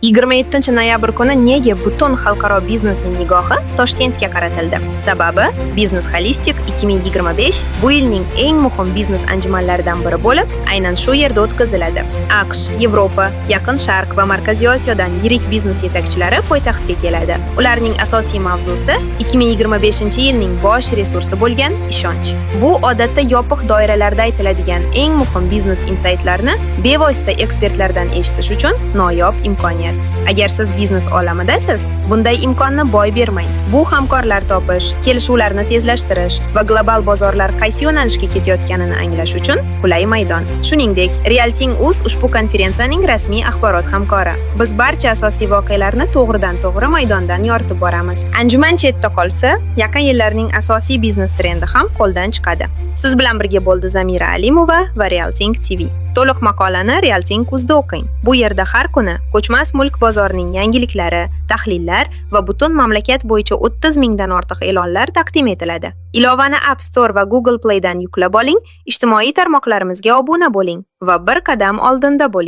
27 noyabr kuni nega butun xalqaro biznesning nigohi Toshkentga qaratildi? Sababi Business Holistic 2025 bu yilning eng muhim biznes anjumanlaridan biri bo'lib, aynan shu yerda o'tkaziladi. AQSh, Yevropa, Yaqin Sharq va Markaziy Osiyodan yirik biznes yetakchilari poytaxtga keladi. Ularning asosiy mavzusi 2025-yilning bosh resursi bo'lgan ishonch. Bu odatda yopiq doiralarda aytiladigan eng muhim biznes insaytlarni bevosita ekspertlardan eshitish uchun noyob imkoniyat. Agar siz biznes olamidasiz, bunday imkonni boy bermang. Bu hamkorlar topish, kelishuvlarni tezlashtirish va global bozorlar qaysi yo'nalishga ketayotganini anglash uchun qulay maydon. Shuningdek, Realting Uz ushbu konferensiyaning rasmiy axborot hamkori. Biz barcha asosiy voqealarni to'g'ridan-to'g'ri maydondan yoritib boramiz. Anjuman chetda qolsa, yaqin yillarning asosiy biznes trendi ham qo'ldan chiqadi. Siz bilan birga bo'ldi Zamira Alimova va Realting TV. To'liq maqolani Realting Uzda o'qing. Bu yerda har kuni ko'chmas mulk bozorining yangiliklari, tahlillar va butun mamlakat bo'yicha 30 mingdan ortiq e'lonlar taqdim etiladi. Ilovani App Store va Google Playdan yuklab oling, ijtimoiy tarmoqlarimizga obuna bo'ling va bir qadam oldinda bo'ling.